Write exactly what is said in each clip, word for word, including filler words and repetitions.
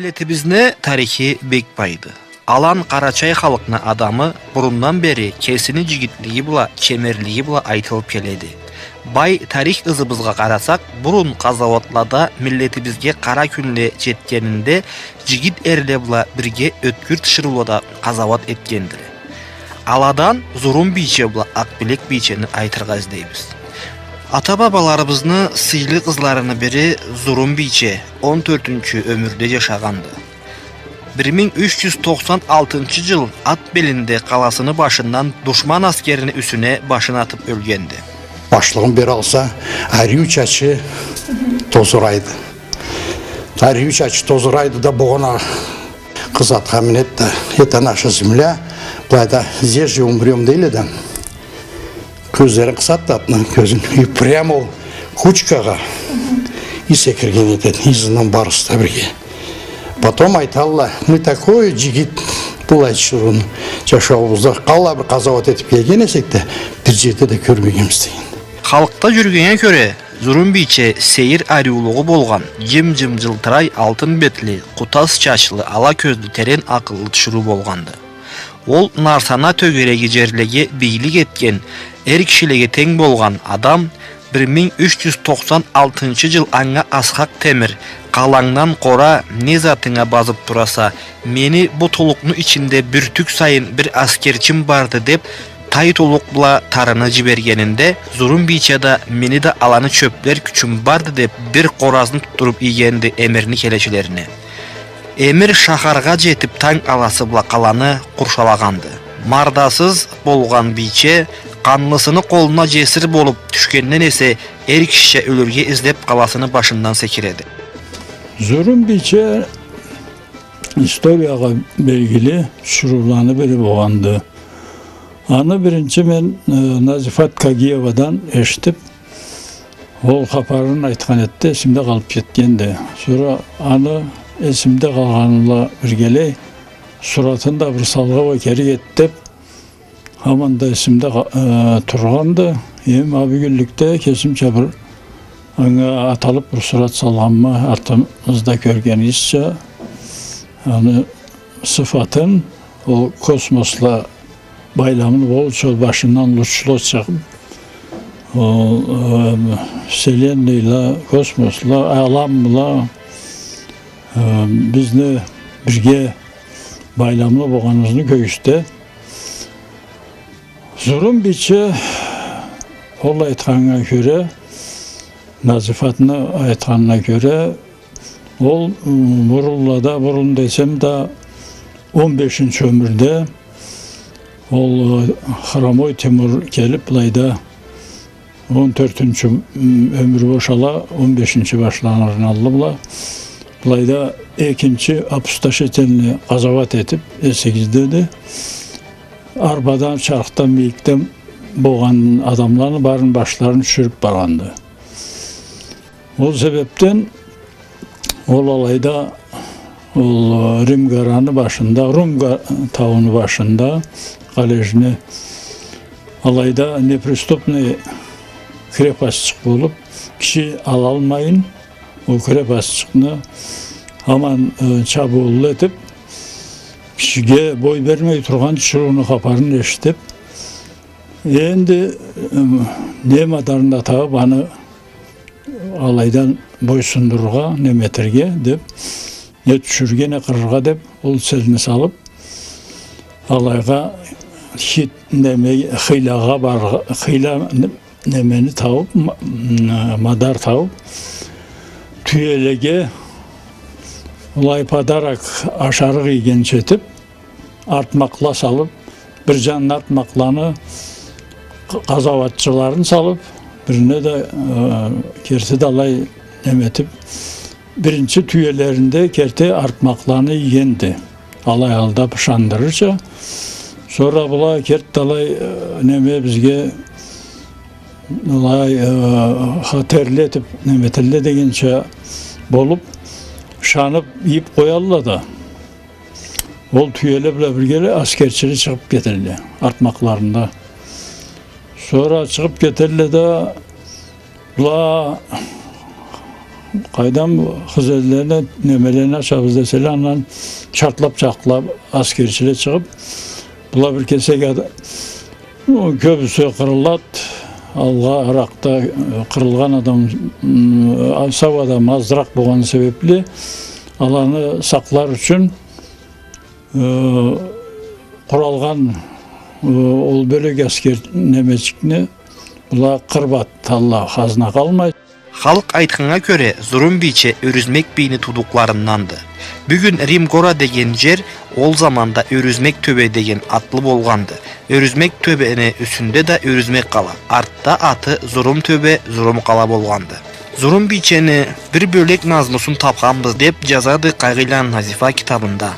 Миллетибизни тарихи бек байды. Алан къарачай халкъны адамы бурундан бери кесини джигитлиги бла, чемерлиги бла айтылыб келеди. Бай тарих ызыбызгъа къарасакъ, бурун къазауатлада миллетибизге къара кюнле джетгенинде джигит эрле бла бирге ёткюр тиширыулада къазауат этгендиле. Аладан Зурум бийче бла Акъбилек бийчени айтыргъа излейбиз. Ата-бабаларыбызны сыйлы къызларыны бири Зурум бийче он тёртюнчю ёмюрде джашагъанды. Бир минг юч джюз тохсан алтынчы джыл ат белинде къаласыны башындан душман аскерини юсюне башын атыб ёлгенди. Башлыгъын бери алса, ариу чачы тозурайды. Ариу чачы тозурайды да, богъуна къыз атха минеди да, это наша земля, былайда здесь же умрём дейле да. Кёзлерин къысады да атны кёзюн. И прямо ол кучкагъа и секирген этеди, ызындан барысы да бирге. Потом айталла, мы такой джигит былай тиширыуну джашауубузда къаллай бир къазауат этиб келген эсек да, бир джерде да кёрмегенбиз деген. Халкъда джюрюгеннге кёре, Зурум бийче сейир ариулугъу болгъан, джым-джым джылтырай алтын бетли, къутас чачлы, ала кёзлю, терен акъыллы тиширыу болгъанды. Ол Нарсана тёгереги джерлеге бийлик этген, эр кишилеге тенг болгъан адам, бир минг юч джюз тохсан алтынчы джыл анга Асхакъ Темир: «Къалангдан къора, не затынга базыб тураса, мени бу тулукъну ичинде бюртюк сайын бир аскерчим барды», — деб, тай тулукъ бла тарыны джибергенинде, Зурум бийче да: «Мени да аланы чёблер кючюм барды», — деб, бир къоразны тутдуруб ийгенди эмирни келечилерине. Эмир шахаргъа джетиб, танг аласы бла къаланы къуршалагъанды. Мардасыз болгъан бийче, къанлысыны къолуна джесир болуб тюшгенден эсе, эр кишича ёлюрге излеб, къаласыны башындан секиреди. Зурум бийче историягъа белгили тиширыуланы бири болгъанды. Аны биринчи мен, э, Назифат Кагиевадан эшитиб, ол хапарын айтхан эди да, эсимде къалыб кетгенди. Сора аны эсимде къалгъаны бла биргелей суратын да бир салгъа уа керек эди деб, хаман да эсимде къа-, э, тургъанды. Эм а бюгюнлюкде кесимча бир анга аталыб бир сурат салгъанма, артыбызда кёргенигизча, аны сыфатын, ол космосла байламлы болча, ол башындан лучла чыгъыб, ол, э, вселенныйла, космосла, алам бла, э, бизни бирге байламлы болгъаныбызны кёргюзте. Зурум бийче, ол айтханнга кёре, Назифатны айтханына кёре, ол, м, бурунлада, бурун десем да, он бешинчи ёмюрде ол, э, Хромой Тимур келиб, былайда он тёртюнчю, м, ёмюр бошала, он бешинчи башланырны аллы бла, былайда экинчи опустошительный къазауат этиб, эсигиздеди. Арбадан, чархдан, мийикден болгъан адамланы барын башларын тюшюрюб баргъанды. Ол себебден ол алайда, ол, э, Римгараны башында, Румга тауну башында, къалежни алайда неприступный крепостчыкъ болуб, киши алалмайын, ол крепостчыкъны аман, э, чабыуулу этиб, кишиге бой бермей тургъан тиширыуну хапарын эшитиб, энди, э, не мадарны да табыб, аны алайдан бойсундурургъа, неме этерге деб, не тюшюрге, не къырыргъа деб, ол целни салыб, алайгъа хит-, неме, хыйлагъа барыргъа, хыйла не-, немени табыб, ма-, м, мадар табыб, тюелеге былай подарок, ашарыкъ ийгенча этиб, артмакъла салыб, бир джанына артмакъланы къ-, къазауатчыларын салыб, бирине да, э, керти да алай неме этиб, биринчи тюелеринде керти артмакъланы ийгенди. Алай алда ышандырырча. Сора была керти да алай, э, неме бизге алай, э, хатерлетиб, неме этелле дегенча болуб, ышаныб ийиб къоялла да. Ол тюеле бла биргелей аскерчиле чыгъыб кетелле, артмакъларында. Сора чыгъыб кетелле да, была Къайдам, хызетлерине, немелерине ачабыз деселе, андан чартлап-чартлап аскерчиле чыгъып, была бир кесек ад-, кёбюсю къырылады, алгъа ыракъда, э, къырылгъан адам, м, сау адам азыракъ болгъаны себепли, аланы сакълар ючюн, э, къуралгъан, э, ол бёлек аскер немечикни была къырып аталла, хазна къалмай. Халкъ айтханнга кёре, Зурум бийче Ёрюзмек бийни туудукъларынданды. Бюгюн Рим Гора деген джер ол заманда Ёрюзмек тёбе деген атлы болгъанды. Ёрюзмек тёбени юсюнде да Ёрюзмек къала, артда аты Зурум тёбе, Зурум къала болгъанды. Зурум бийчени бир бёлек назмусун тапханбыз, деп джазады Къайгъыйланы Назифа китабында.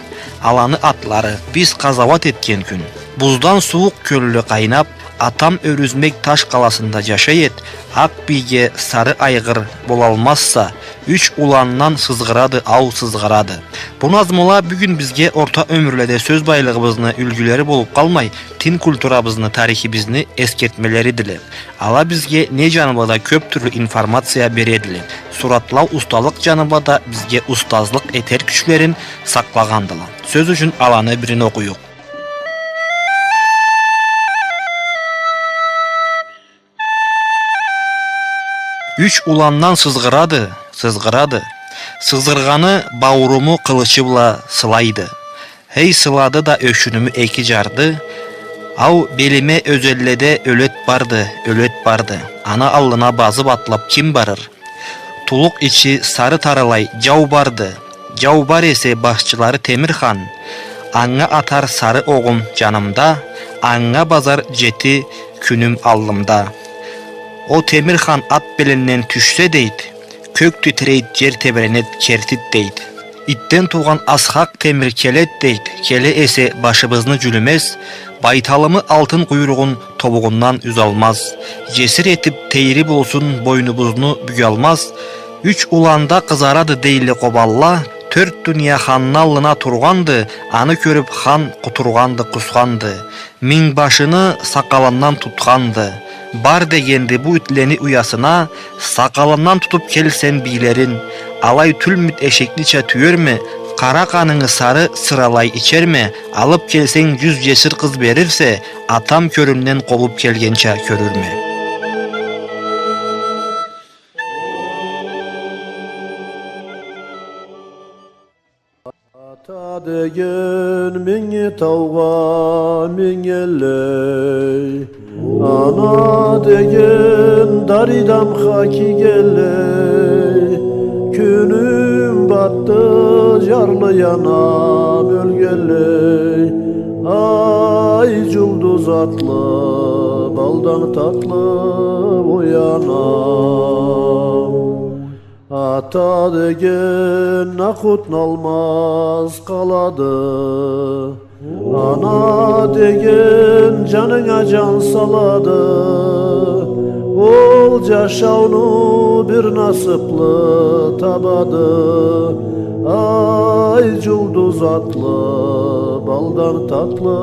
Аланы атлары: биз къазауат этген кюн, буздан сууукъ кёллю къайнап, атам Ёрюзмек таш къаласында джашай эд, Акъ бийге сары айгъыр болалмазса, юч уландан сызгъырады, ау, сызгъырады. Бу назмула бюгюн бизге орта ёмюрледе сёз байлыгъыбызны юлгюлери болуп къалмай, тин культурабызны, тарихибизни эсгертмелеридиле. Ала бизге не джаны бла да кёп тюрлю информация бередиле. Суратлау усталыкъ джаны бла да бизге устазлыкъ этер кючлерин сакълагъандыла. Сёз ючюн, аланы бирин окъуюкъ. Юч уландан сызгъырады, сызгъырады. Сызгъыргъаны баууруму къылычы бла сылайды. Эй, сылады да ёшюнюмю эки джарды. Ау, белиме ёзенледе ёлет барды, ёлет барды. Аны аллына базып атлап ким барыр? Тулукъ ичи сары тарылай джау барды. Джау бар эсе, башчылары Темир хан. Анга атар сары огъум джанымда, анга базар джети кюнюм аллымда. О Темир хан ат белинден тюшсе, дейд, кёк титирейд, джер тебиренед, кертид, дейд. Итден туугъан асхакъ Темир келед, дейд, келе эсе, башыбызны джюлюмез, байталымы алтын къуйругъун тобугъундан юзалмаз. Джесир этип, тейри болсун, бойнубузну бюялмаз. Юч уланда къызарады, дейле, къобанла, тёрт дуния ханны аллына тургъанды, аны кёрюп, хан къутургъанды, къусханды. Мингбашыны сакъалындан тутханды. Бар дегенди бу итлени уясына, сакъалындан тутуп келсем бийлерин, алай тюлмюд эшекнича тюерме, къара къанынгы сары сыралай ичерме, алып келсенг джюз джесир къыз берирсе, атам кёрюмден къобуп келгенча кёрюрме. Ата деген минги таугъа мингенлей, ана деген даридамха кийгенлей, кюнюм батды, джарлы анам ёлгенлей. Ай, джулдуз атлы, балдан татлы, ой, анам. Ата деген акъутналмаз къалады, ана деген джанынга джан салады. Ол джашауну бир насыплы табады. Ай, джулдуз атлы, балдан татлы,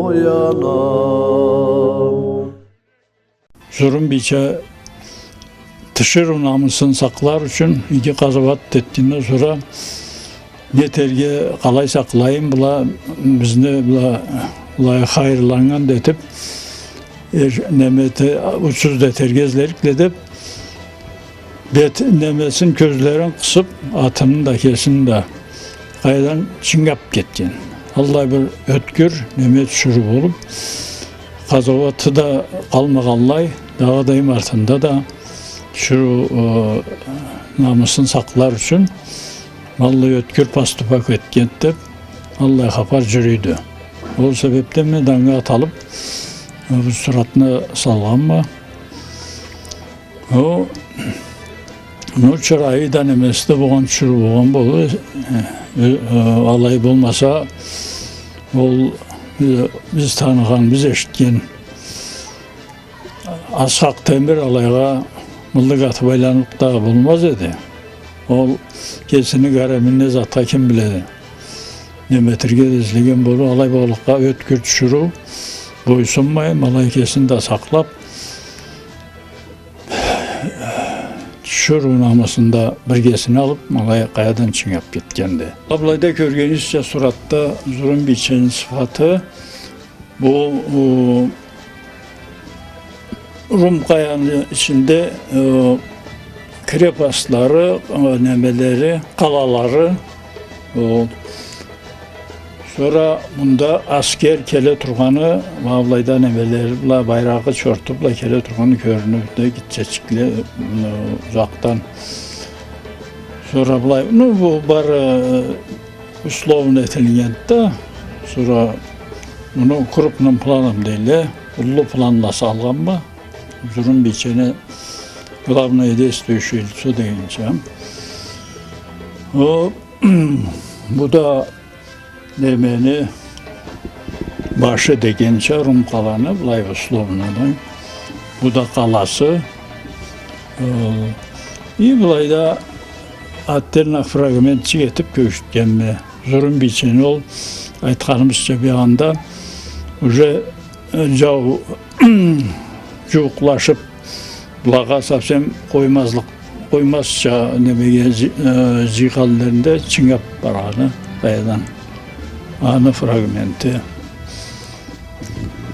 ой, анам. Зурум бийче тиширыу намысын сакълар ючюн иги къазауат этгенден сора, не этерге, къалай сакълайым, была бизни, была, былай хайырланнган да этип, эр-, неме эте-, учсуз да этерге излерикле деп, бет немесин, кёзлерин къысып, атыны да, кесини да къайдан чынгап кетген. Аллай бир ёткюр неме тиширыу болуп, къазауаты да къалмагъанлай, дагъыда эм артында да тиширыу, э, намысын сакълар ючюн аллай ёткюр поступок этген деп, аллай хапар джюрюйдю. Ол себепден мен да анга аталып, э, бу суратны салгъанма. О, ну, чырайы да, немеси да болгъан, тиширыу болгъан болур. Э, э, алай болмаса, ол, э, биз таныгъан, биз эшитген Асхакъ Темир алайгъа мыллык атып айланырлыкъ да болмаз эди. Ол кесини гареминде затха ким биледи. Неме этерге да излеген болур, алай болгъанлыкъгъа ёткюр тиширыу, бойсунмайын, алай кесин да сакълап, тиш-, Чуру намысын да биргесине алып, алай къаядан чынгып кетгенди. Былайда кёргенигизча суратда Зурум бийчени сыфаты, бу, у, Рум къаяны ичинде, э, крепостлары, э, немелери, къалалары, э, сора мында аскер келе тургъаны, ма былайда немелери бла, байрагъы чорту бла келе тургъаны кёрюнюрдю, гитчечикле, э, узакъдан. Сора былай, ну, бу бары, э, условно этилгенди да, сора муну крупным планом дейле, уллу планла салгъанма, Зурум бийчени главное действующее лицо дегенча. О, бу да немени башы дегенча, Рум къаланы, былай условно да. Бу да къаласы. Э, и былайда отдельно фрагментчик этип кёргюзтгенме. Зурум бийчени ол, айтханыбызча, бир анда уже, э, джау джууукълашып, былагъа совсем къоймазлыкъ, къоймазча немеге джы-, э, джыйгъанларында чынгып баргъаны къаядан. Аны фрагменти.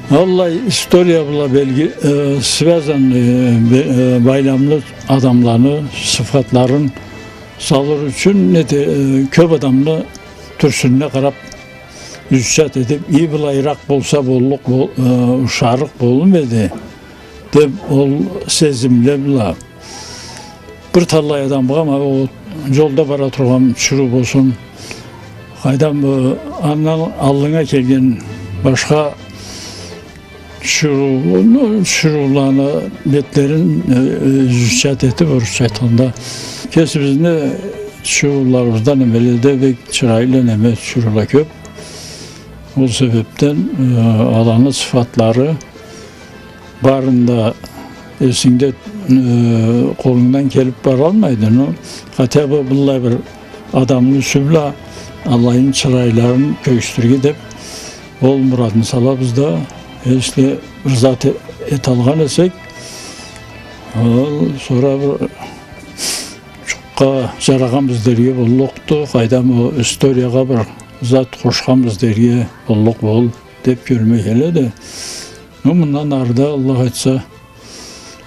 Аллай история бла белги-, э, связанный, э, бе-, э, байламлы адамланы сыфатларын салыр ючюн, неде, э, кёп адамны тюрсюнюне къарап, изучать этип, и былайыракъ болса боллукъ, бол-, э, ушарыкъ болур эди, деп, ол сезимле бла. Бир талай адамгъа, ма, ол джолда бара тургъан чуру болсун, къайдам, э, андан аллынга келген башха чуру-, ну, чуруланы бетлерин, э, э, изучать этип, орусча айтханда, кесибизни чуруларыбызда немеледе бек чырайлы неме чурула кёп. Ол себепден, э, аланы сыфатлары барын да эсингде, э, къолунгдан келип баралмайды, но хотя бы быллай бир адамны юсю бла алайын чырайларын кёргюзтюрге деп, ол мурадны салабыз да, если бир зат э-, эталгъан эсек, ол сора бир джукъгъа джарагъанбыз дерге боллукъду, къайдам, ол историягъа бир зат къошханбыз дерге боллукъ бол деп кёлюме келеди. Но мындан ары да, Аллах айтса,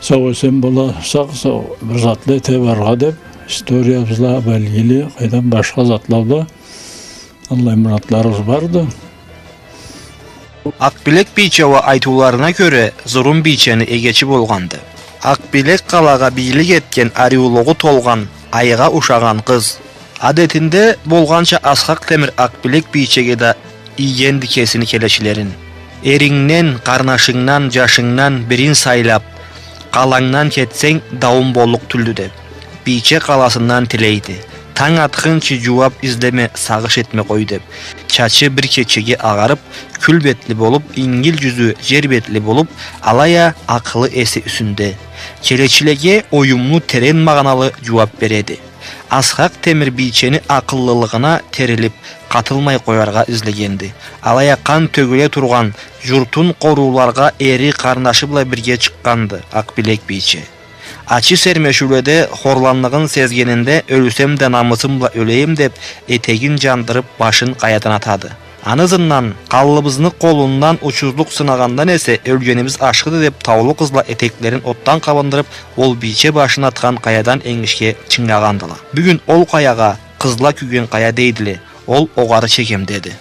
сау-эсен болсакъ, сау, бир затла эте барыргъа деп, историябыз бла белгили, къайдам, башха затла бла аллай муратларыбыз барды. Акъбилек бийче уа айтыуларына кёре, Зурум бийчени эгечи болгъанды. Акъбилек къалагъа бийлик этген ариулугъу толгъан, айгъа ушагъан къыз. Адетинде болгъанча, Асхакъ Темир Акъбилек бийчеге да ийгенди кесини келечилерин. Эрингден, къарнашынгдан, джашынгдан бирин сайлап, къалангдан кетсенг, дауум боллукъ тюлдю деп, бийче къаласындан тилейди. Танг атхынчы джууап излеме, сагъыш этме къой деп. Чачы бир кечеге агъарып, кюл бетли болуп, ингил джюзю джер бетли болуп, алай а акъылы-эси юсюнде. Келечилеге оюмлу, терен магъаналы джууап береди. Асхакъ Темир бийчени акъыллылыгъына терилип, къатылмай къояргъа излегенди. Алай а къан тёгюле тургъан джуртун къорууларгъа эри, къарнашы бла бирге чыкъгъанды Акъбилек бийче. Ачы сермешиуледе хорланлыгъын сезгенинде, ёлсем да намысым бла ёлейим деп, этегин джандырып, башын къаядан атады. Аны ызындан, къаллыбызны къолундан учузлукъ сынагъандан эсе, ёлгенибиз ашхыды деп, таулу къызла этеклерин отдан къабындырып, ол бийче башын атхан къаядан энгишге чынгагъандыла. Бюгюн ол къаягъа Къызла кюйген къая дейдиле, ол огъары чегемдеди.